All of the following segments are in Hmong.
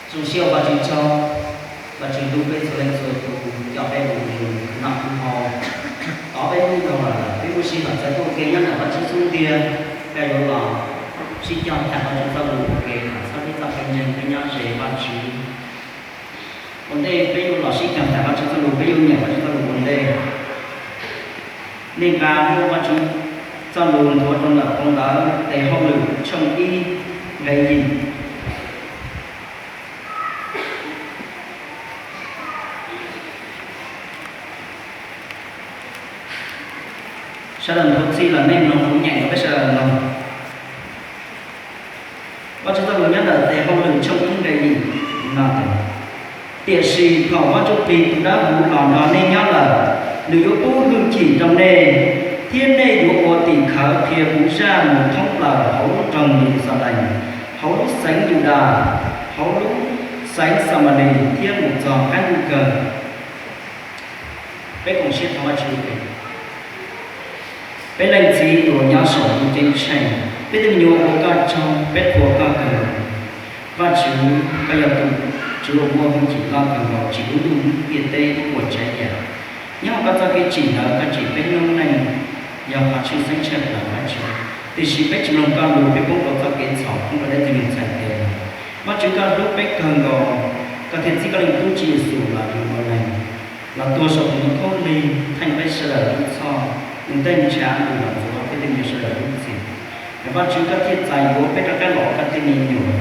Zoo siab ua Vajtswv tsaug, Vajtswv hlub peb txhua leej txhua tus, coj peb mus noj mus haus. Thov peb ib zaug lawm, peb muaj sij hawm txais txoj kev nyob ntawm Vajtswv xub ntiag, peb yuav los sib cog tham Vajtswv txoj lus ua ke, kom txhob peb txoj kev ntseeg peb nyob ze Vajtswv. Ua ntej peb yuav los sib cog tham Vajtswv txoj lus, peb yuav nyeem Vajtswv txoj lus ua ntej. Nej nqa Vajtswv txoj lus nthuav rau ntawm phau ntawv Tes Hauj Lwm tshooj ib nqe yim. Sawv daws nthuav txhij los nej mloog kuv nyeem rau peb sawv daws mloog. Vajtswv txoj lus nyob ntawm Tes Hauj Lwm tshooj ib nqe yim no tias, tiam sis thaum Vaj Ntsuj Plig tus Dawb Huv los nrog nej nyob lawm, nws yuav pub hwj chim rau nej, thiab nej yuav ua tim khawv qhia kuv zaj mus thoob plaws hauv lub nroog Yeluxalees, hauv lub xeev Yudas, hauv lub xeev Xamalis thiab mus txog qab ntuj kawg. Peb koom siab thov Vajtswv. Peb Leej Txiv uas nyob saum ntuj ceeb tsheej, peb tej me nyuam ua koj tsaug, peb qhuas koj kawg. Vajtswv, koj yog tus Tswv uas muaj hwj chim loj kawg nkaus, tsim lub ntuj ntiaj teb ib puas tsav yam. Nyob hauv koj txoj kev tsim ntawd koj tsim peb lub neej yog qhov tshwj xeeb tshaj plaws Vajtswv, tiam sis peb tsis mloog koj lus, peb poob rau txoj kev txhaum, poob rau tej tug neeg txhais tes. Vajtswv, koj hlub peb kawg nkaus, koj thiaj txib koj Leej Tub Tswv Yexus los ua neeg, los tuag saum tus ntoo khaub lig theej peb sawv daws lub txhoj, nws tej ntshav ntws los ntxuav peb tej me nyuam sawv daws lub txim. Es Vajtswv, koj thiaj txais yuav peb rov qab los ua koj tej me nyuam.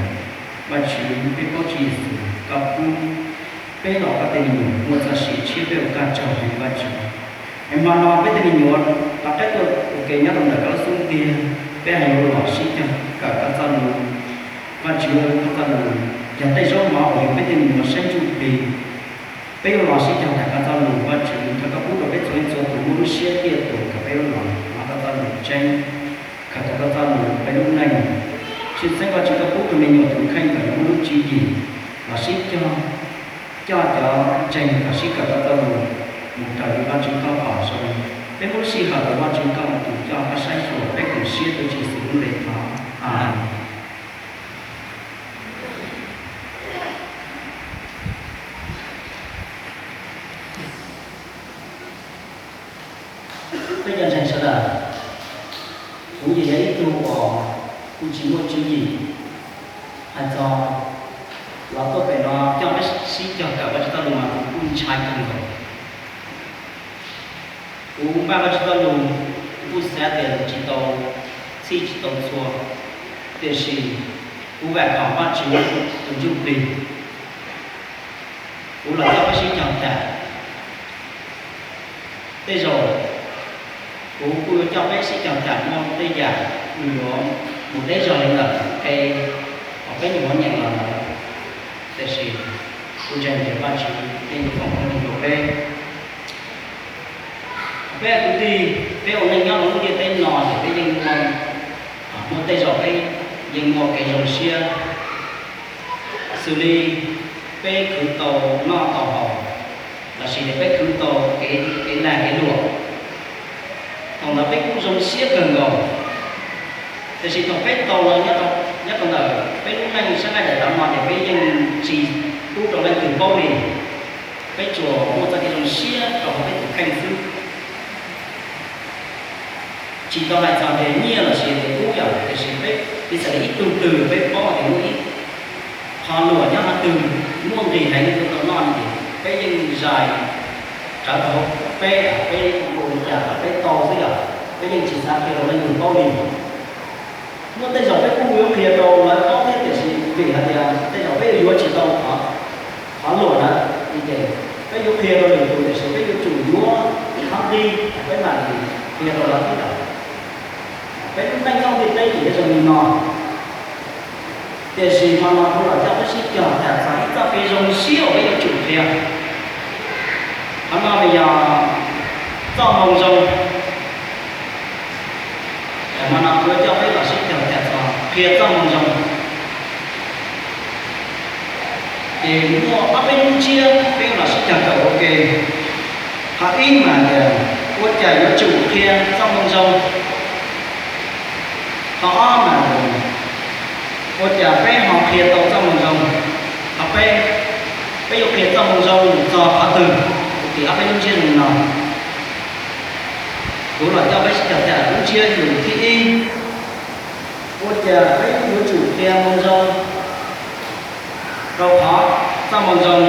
Vajtswv, peb paub Tswv Yexus, koj pub peb los ua koj tej me nyuam, muaj txoj sia tshiab, peb ua koj tsaug heev Vajtswv. Es hmo no peb tej me nyuam rov qab tuaj ua ke nyob rau ntawm koj lub xub ntiag, peb hais yuav los sib cog kawm koj txoj lus. Vajtswv, koj txoj lus yog tej zaub mov uas yug peb tej me nyuam saib ntsuj plig. Peb yuav los sib cog tham koj txoj lus, Vajtswv, thov koj pub rau peb txhua leej txhua tus muaj lub siab tiaj tus kom peb yuav los hnov koj txoj lus tseeb, kawm tau koj txoj lus peb lub neej. Tshwj xeeb Vajtswv, koj pub rau me nyuam tus kheej kom nws muaj lub tswv yim los sib cog, coj cov ntseeg kom sib kawm koj txoj lus mus raws li Vajtswv koj pom zoo. Peb muab lub sij hawm rau Vajtswv koj ua tus coj koj saib xyuas, peb koom siab tuav Tswv Yexus lub npe thov, Amees. Peb cov ntseeg sawv daws, kuv ces yog ib tug uas kuv tsis muaj tswv yim hais txog los tuaj pem no coj peb sib cog kawm Vajtswv txoj lus mas kuv kuj ntshai kawg nkaus. Kuv npaj Vajtswv txoj lus, kuv kuj xav tias tsis tau txhij tsis tau txhua, tiam sis kuv vam khom Vajtswv tus ntsuj plig, kuv los coj peb sib cog tham. Tej zaum kuv kuj yuav coj peb sib cog tham muaj tej yam nws yuav mus deb zog li ntawm qe uas peb nyuam qhuav nyeem los ntawd, tiam sis kuv ntseeg tias Vajtswv yeej yuav foom koob hmoov rau peb. Peb kwv tij, peb ua neej nyob rau lub ntiaj teb no ces peb yeej muaj, muaj tej zaum peb yeej muaj kev zoo siab, xws li peb khwv tau noj tau haus, lossis tias peb khwv tau kev, kev lag kev luam. Thaum ntawd peb kuj zoo siab kawg nkaus. Tiam sis thaum peb tau los nyob rau ntawm peb lub neej sab nqaij daim tawv no ces peb yeej tsis pub rau leej twg paub li. Peb tsuas muaj txoj kev zoo siab rau hauv peb tus kheej xwb. Tsis tau hais txog tias nyiaj lossis tias kub yom, tiam sis peb piv xam li ib tug twg peb paub tias muaj ib qho luam nyob qhov twg muaj nqis heev yuav tau noj no ces peb yeej zais rawv rau hauv peb, peb ua li cas kom peb tau xwb yom, peb yeej tsis xav qhia rau leej twg paub li. Muaj tej zaum peb kuj yuav qhia rau lawv paub thiab, tiam sis vim hais tias tej zaum peb yuav yuav tsis tau qhov luam ntawd ces peb yuav qhia rau lwm tus, tiam sis peb yuav tsum yuav ib qhov nqi peb mam li qhia rau lawv xwb yom. Peb lub neej nyob ntiaj teb ces zoo li no. Tiam sis hmo no kuv los coj peb sib cog tham txog ib txoj kev zoo siab uas peb yuav tsum qhia. Qhov no nws yog txoj moo zoo. Hmo no kuv yuav coj peb los sib cog tham txog qhia txoj moo zoo. Ces muaj ob peb lub ntsiab peb los sib cog kawm ua ke. Qhov ib mas tias ua cas yuav tsum qhia txoj moo zoo. Qhov ob mas ua cas peb ho qhia tau txoj moo zoo. Qhov peb Txoj moo zoo txog qhov twg, kuv tis ob peb lub ntsiab zoo no. Kuv los coj peb sib cog tham lub ntsiab lus thib ib, ua cas peb yuav tsum qhia moo zoo? Rau qhov txoj moo zoo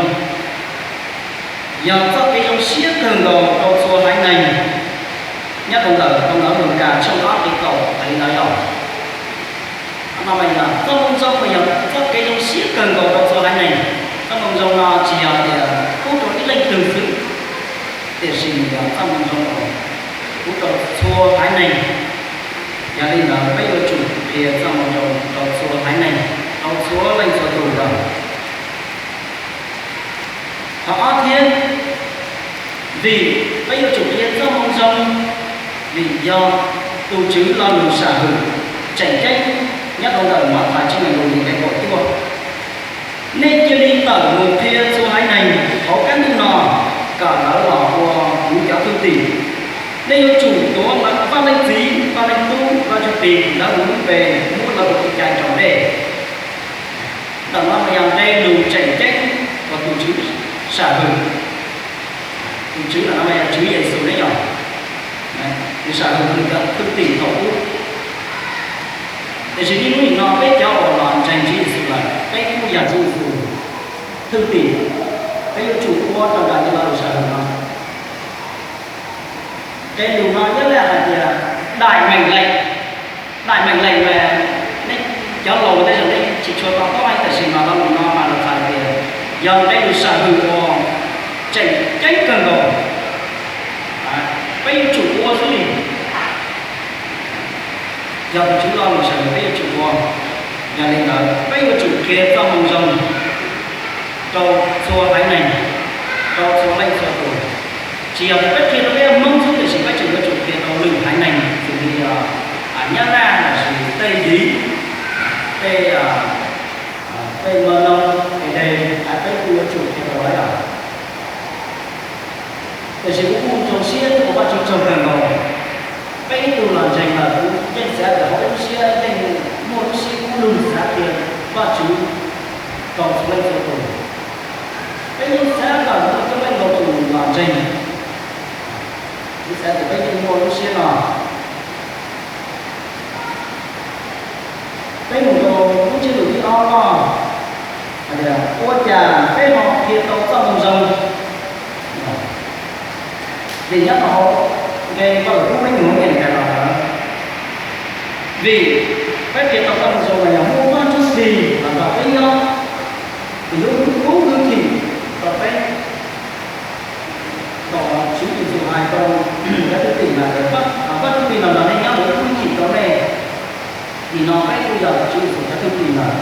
yog txoj kev zoo siab kawg nkaus rau txhua haiv neeg, nyob rau ntawm Hauv Npaum Nkas tshooj ob nqe kaum hais li no yog, no mas yog txoj moo zoo mas yog txoj kev zoo siab kawg nkaus rau txhua haiv neeg. Txoj moo zoo no tsis yog tias pub rau ib leej twg xwb, tiam sis yog txoj moo zoo uas pub rau txhua haiv neeg. Yog li ntawd peb yuav tsum qhia txoj moo zoo rau txhua haiv neeg, rau txhua leej txhua tus lawm. Qhov ob thiab, vim peb yuav tsum qhia txoj moo zoo, vim yog tus Tswv lo lus sam hwm tseem ceeb nyob rau ntawm Mathais tshooj nees nkaum yim nqe kaum cuaj: Nej cia li tawm mus qhia txhua haiv neeg hauv qab ntuj no kom lawv los ua kuv cov thwj tim. Nej yuav tsum tuav Vaj Leej Txiv, Vaj Leej Tub, Vaj Ntsuj Plig ntawd mus lub npe, muab lawv ua kev cai raus dej. Ntawm no mas yog nqe lus tseem ceeb uas tus Tswv sam hwm. Tus Tswv ntawm no mas yog Tswv Yexus ne yog, nws sam hwm nws cov thwj tim thaum ub. Tiam sis niaj hnub nim no peb cov uas los ntseeg Tswv Yexus lawm, peb kuj yog Tswv Yexus thwj tim, peb yuav tsum ua raws nraim li lo lus sam hwm no. Nqe lus no nyob lawm hais tias daim meem lees. Daim meem lees mas nej cov laus tej zaum nej tsis tshua to taub, tiam sis mas lo lus no mas lus hais tias yog nqe lus sam hwm uas tseem ceeb kawg nkaus, peb yuav tsum ua xwb li. Yog tus Tswv lo lus sam hwm peb yuav tsum ua. Yog li ntawd peb yuav tsum qhia txoj moo zoo rau txhua haiv neeg, rau txhua leej txhua tus. Tsis yog tias peb qhia rau peb Hmoob xwb, tiam sis peb tseem yuav tsum qhia rau lwm haiv neeg, xws li Nyab Laj lossis tej Yiv, tej, tej Mano, es de, peb kuj yuav tsum qhia rau lawv os. Tiam sis kuv kuj zoo siab tuaj ua Vajtswv tsaug kawg nkaus. Peb ib tug los ntseeg lawm kuv yeej xav tias hauv peb lub siab yeej muaj lub siab kub lug xav qhia Vajtswv rau txhua leej txhua tus. Peb yeej xav kom muaj coob leej ntau tus los ntseeg. Kuv xav tias peb yeej muaj lub siab no. Peb mus rau lub ntsiab lus thib ob no, hais tias ua cas peb ho qhia tau txoj moo zoo? Vim nyob rau hauv nqe Paj Lug Kub peb nyuam qhuav nyeem tas los lawm, vim peb qhia tau txoj moo zoo los yog muaj Vaj Ntsuj Plig los nrog peb nyob, nws yuav kub hwj chim rau peb. Thaum Tswv Yexus hais rau cov thwj tim mas, Vaj Ntsuj Plig los nrog nej nyob, nws yuav kub hwj chim rau nej. Nim no peb kuj yog Tswv Yexus cov thwj tim lawm,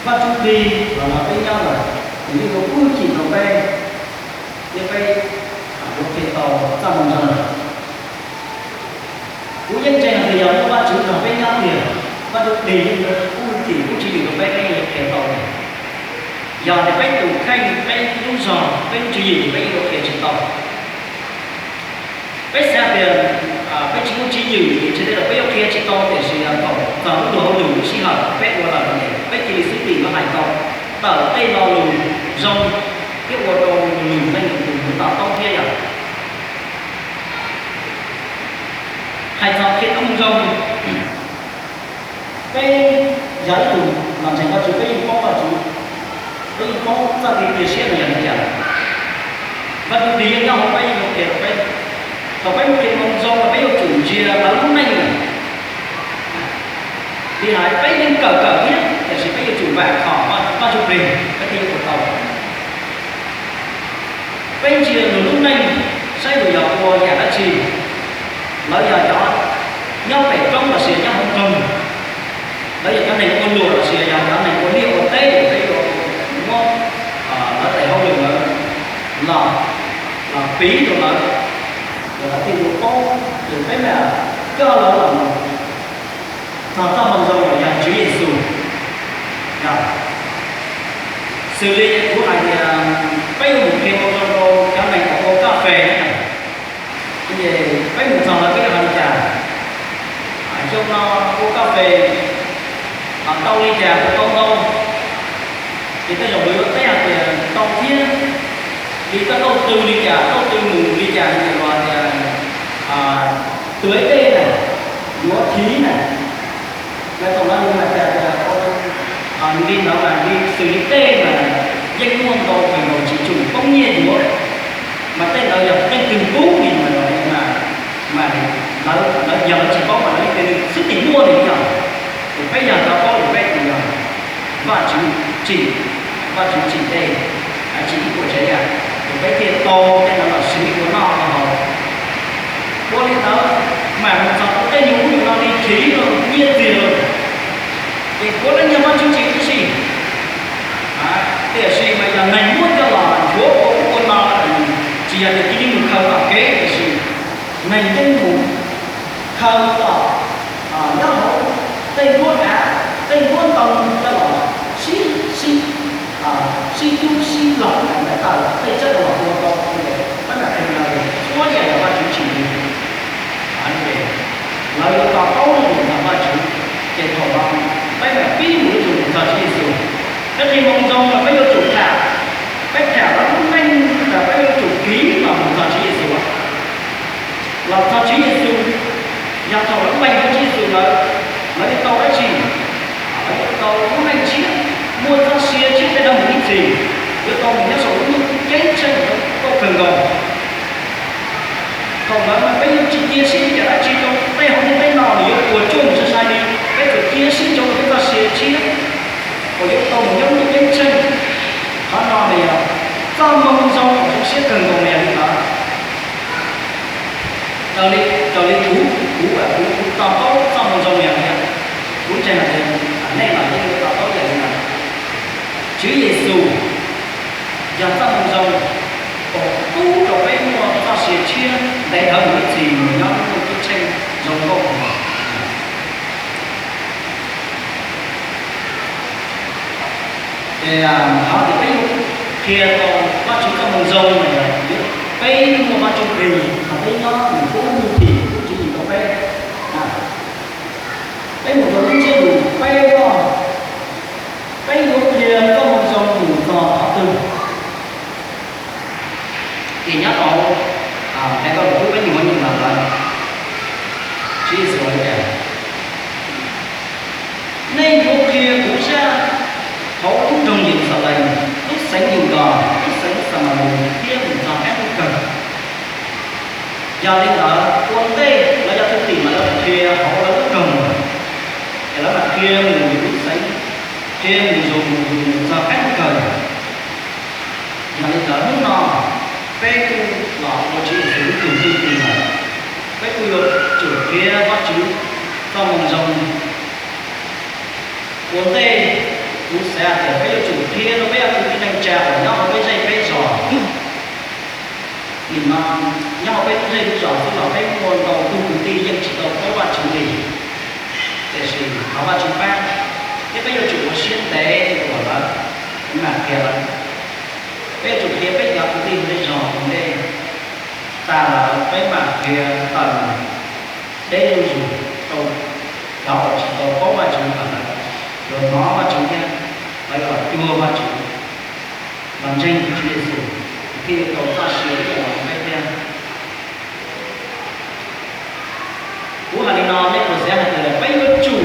Vaj Ntsuj Plig los nrog peb nyob lawm, nws yeej yuav kub hwj chim rau peb, thiab peb yuav qhia tau txoj moo zoo. Kuv yeej ntseeg hais tias yog muaj Vajtswv nrog peb nyob tiag, Vaj Ntsuj Plig yeej yuav kub hwj chim kub tswv yim rau peb, peb yeej yuav qhia tau. Yog tias peb tus kheej peb lub zog peb lub tswv yim ces peb yeej yuav qhia tsis tau. Peb xav tias peb tsis muaj tswv yim ces ntshe tej zaum peb yuav qhia tsis tau, tiam sis thaum txog lub luag hauj lwm lub sij hawm peb ua lawm ces peb cia li xub tim yuav hais tau, tawm tej lo lus zoo thiab ua rau lwm leej lwm tus yuav to taub thiab yom. Hais txog qhia txoj moo zoo, peb yog ib tug los ntseeg Vajtswv, peb yeej paub Vajtswv, peb yeej paub txoj kev cia siab no yog li cas. Vaj Ntsuj Plig yeej nyob hauv peb, yeej yuav qhia rau peb. Thaum peb mus qhia moo zoo los peb yuav tsum ntsia lawv lub neej lawm. Li hais peb yeej kawm kawm thiab, tiam sis peb yuav tsum vam khom Vaj Ntsuj Plig peb thiaj yuav ua tau. Peb ntsia luag lub neej saib luag yog ua yam dab tsi, lawv yog cov nyob pem roob los sis nyob hauv nroog, lawv yog cov neeg ua luam los sis yog cov neeg ua liaj ua teb, peb yuav muab lawv tes hauj lwm lawm los, los piv rau lawv, lawv thiaj yuav paub, ces peb mam coj lawv los txog txoj moo zoo uas yog Tswv Yexus. Xws li kuv hais tias peb yuav mus qhia moo zoo rau cov neeg uas ua kaj fes, ces peb mus txog lawv peb yuav hais li cas? Xyoo no ua kaj fes tau li cas, ua tau ntau? Ces tej zaum lawv yuav teb hais tias tau thiab, Vim koj tau tw li cas, tau tw mus li cas, los tias tuav dej na, yuav thiv na, yog thaum no yus mam tias tias li ntawd mas li xws li dej mas yeej muaj ntau kawg nkaus tsis tsum poob nyiaj yuav, mas tej ntawd yog leej twg pub li mas, mas lawv, lawv yog lawv tsis paub mas lawv yeej tias nws xwb tim muaj li yog. Ces peb yog tau paub li peb tus yog Vajtswv tsim, Vajtswv tsim dej, tsim ib puas tsav yam, ces peb thiaj tau tej no los siv ua noj ua haus. Ua li ntawd mas mus txog tej nyuag ub nyuag no li thiv los nyiaj txiag los, ces puav leej yog Vajtswv tsim tib si. Tiam sis mas yog neeg muab coj los nchuav ua ub ua no, tsis yog tias cia li mus khaws tom kev, tiam sis neeg yeej mus khaws tom nyob hauv tej nruab av, tej nruab ntoo coj los sib, sib, sib cub sib lom ntawd tawm tej tseeb los ua tau, peb mam qhia no txhua yam yog Vajtswv tsim li. Lawv yuav to taub lub ntsej muag Vajtswv, ces thaum no peb mam pib mus yuav tsum mus txog Tswv Yexus. Peb qhia Moo Zoo los peb yuav tsum tham, peb tham lawv lub neej, peb yuav tsum kiv los mus txog Tswv Yexus. Los txog Tswv Yexus, yog thaum lawv npeeg Tswv Yexus lawm, lawv yuav tau dab tsi? Lawv yuav tau lub neej tshiab, muaj txoj sia tshiab tej dab mus ib txhis, yuav tau mus nyob saum lub ntuj ceeb tsheej kawg nkaus. Thaum ntawd mas peb yuav tsis cia siab ib yam dab tsi rau tej hauv ntiaj teb no, nws yuav puas tsuaj mus sai sai li. Peb txawm cia siab rau peb txoj sia tshiab uas yuav tau mus nyob lub ntuj ceeb tsheej. Qhov no nws yog txoj moo zoo uas zoo siab kawg nkaus, nws yog li ntawd. Raws li, raws li kuv, kuv, kuv, kuv to taub txoj moo zoo yog li, kuv ntseeg hais tias nej los yeej yuav to taub yam li ntawd. Tswv Yexus yog txoj moo zoo uas pub rau peb muaj txoj sia tshiab ntev dhawv mus ib txhis mus nyob lub ntuj ceeb tsheej zoo nkauj. Ces qhov tias peb yuav qhia tau Vajtswv txoj moo zoo, peb muaj Vajtswv plig, qhov peb nyob nws pub lub ntuj plig Tswv Yexus rau peb. Peb mus rau lub ntsiab lus peb, peb yuav qhia txoj moo zoo mus txog qhov twg? Ces nyob hauv Hais Koj Los Pub Peb Nyuam Nyuj Npawg Ntawv, Tswv Yexus hais tias, nej yuav qhia kuv zaj hauv lub nroog Yeluxalees, lub xeev Yudas, lub xeev Xamalis thiab mus txog qab ntuj kawg. Yog li ntawd, ua ntej lawv yog thwj tim mas lawv qhia hauv lawv lub nroog, es lawv mam qhia mus lwm lub xeev, qhia mus zus mus zus mus txog qab ntuj kawg. Yog li ntawd, hnub no peb kuj los ua Tswv Yexus ib tug thwj tim lawm, peb kuj yuav tsum qhia Vajtswv txoj moo zoo. Ua ntej, kuv xav tias peb yuav tsum qhia rau peb cov kwv tij neej tsa uas nyob hauv peb zej peb zos. Nim no nyob hauv peb lub zej lub zos xwb los peb muaj ntau tug kwv tij yeej tsis tau paub Vajtswv li. Tiam sis thov Vajtswv pab, thiab peb yuav tsum ua siab ntev rau lawv, peb mam qhia lawv. Peb yuav tsum qhia peb cov kwv tij hauv zej zos ua ntej, tas lawm peb mam qhia tawm deb zuj zus rau cov uas tsis tau paub Vajtswv kom lawv yuav hnov Vajtswv thiab lawv yuav los cuag Vajtswv, los ntseeg Tswv Yexus, thiaj yuav tau txoj sia ib yam li peb thiab. Kuv hais li no nej puas xav hais tias peb yuav tsum,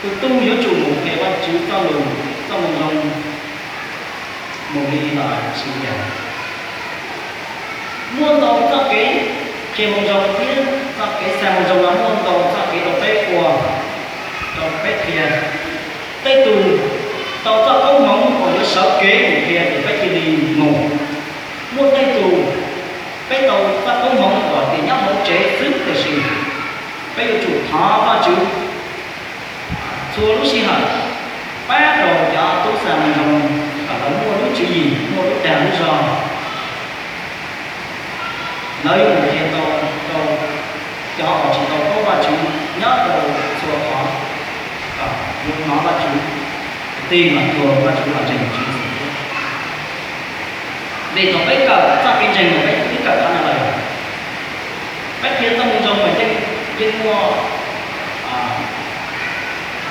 tus tub yuav tsum mus qhia Vajtswv txoj lus, txoj moo zoo mus li los sis cas? Muaj ntau txoj kev qhia moo zoo thiab txoj kev xa moo zoo no muaj ntau txoj kev rau peb ua, rau peb qhia. Tej tus tau txoj koob hmoov uas yuav sawv kev mus qhia ces peb cia li mus. Muaj tej tus peb tau txoj koob hmoov uas tias nyob hauv tsev xwb tiam sis peb yuav tsum thov Vajtswv txhua lub sij hawm pab rau cov tub xa moo zoo kom lawv muaj lub tswv yim, muaj lub dag lub zog. Lawv yuav mus qhia tau rau cov uas tsis tau paub Vajtswv nyob rau txhua qhov, kom yuav hnov Vajtswv, tig los cuag Vajtswv los ntseeg Tswv Yexus thiab. Vim thaum peb kawm txoj kev ntseeg mas peb twb kawm qhov no lawm. Peb qhia txoj moo zoo mas yeej, yeej muaj,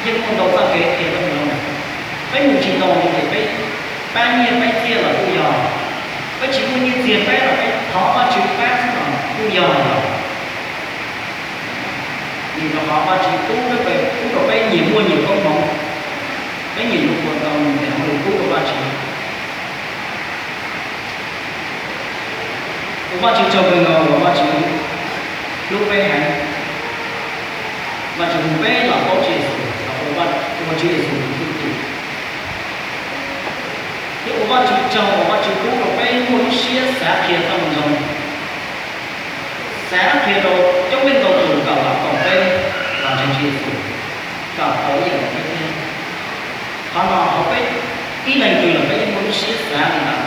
yeej muaj ntau txoj kev qhia txoj moo zoo. Peb mus tsis tau li ces peb pab nyiaj pab txiaj los kuj yog, Peb tsis muaj nyiaj txiag peb los peb thov Vajtswv pab xwb los kuj yog lawm. Vim rau qhov Vajtswv pub, pub rau peb nyias muaj nyias koob hmoov, peb nyias yuav ua tau nws tes hauj lwm pub rau Vajtswv. Ua Vajtswv tsaug kawg nkaus uas Vajtswv hlub peb heev. Vajtswv hu peb los paub Tswv Yexus, los ua Tswv Yexus tus thwj tim. Thiab ua Vajtswv tsaug uas Vajtswv pub rau peb muaj lub siab xav qhia txoj moo zoo, xav qhia rau coob leej ntau tus kom los koom peb los ntseeg Tswv Yexus, kom tau ib yam li peb thiab. Qhov no hauv peb ib leeg twg los peb yeej muaj lub siab xav li ntawd.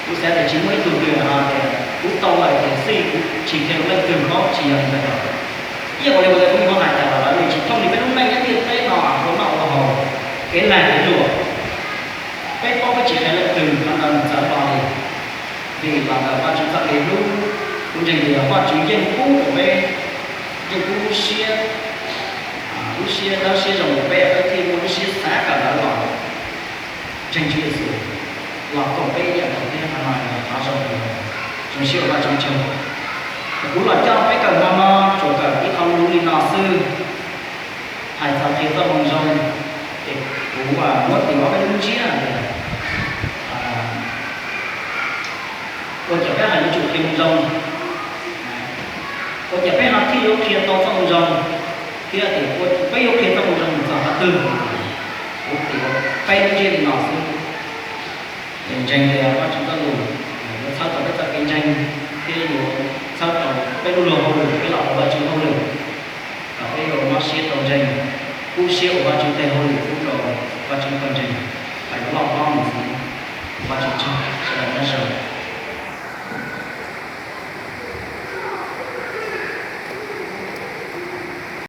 Kuv xav tias tsis muaj ib tug twg hais tias kuv tau lawm tiam sis kuv tsis qhia rau leej twg paub, tsis yog li ntawd. Ib yam li kuv twb hais tas los lawm, nws tsis thooj li peb lub neej nyob ntiaj teb no ua noj ua haus, kev lag kev luam. Peb paub peb tsis qhia leej twg, qhov ntawd nws txawv hlo li. Vim los ntawm Vajtswv txoj kev hlub, kuv ntseeg tias Vajtswv yeej pub rau peb, yeej pub lub siab, lub siab dawb siab zoo rau peb, peb thiaj muaj lub siab xav kom lawv los ntseeg Tswv Yexus, los koom peb ib yam nkaus thiab. Qhov no yog qhov zoo, zoo siab ua Vajtswv tsaug. Kuv los coj peb kawm hmo no tsuas kawm ib qho lus li no xwb, hais txog qhia txoj moo zoo, ces kuv muab tis ob peb lub ntsiab tias ua cas peb ho yuav tsum qhia moo zoo, ua cas peb ho thiaj yuav qhia tau txoj moo zoo, thiab tias peb yuav qhia txoj moo zoo txog qhov twg. Kuv tis peb lub ntsiab li no xwb. Ntseeg tias Vajtswv txoj lus yuav txhawb tau peb txoj kev ntseeg, thiab yuav txhawb tau peb lub luag hauj lwm, peb los ua Vajtswv hauj lwm, kom peb yuav mob siab rau ntseeg, kub siab ua Vajtswv tes hauj lwm pub rau Vajtswv tau ntseeg, kom yuav loj hlob mus xwb. Vajtswv tsaug, sawv daws nyob zoo.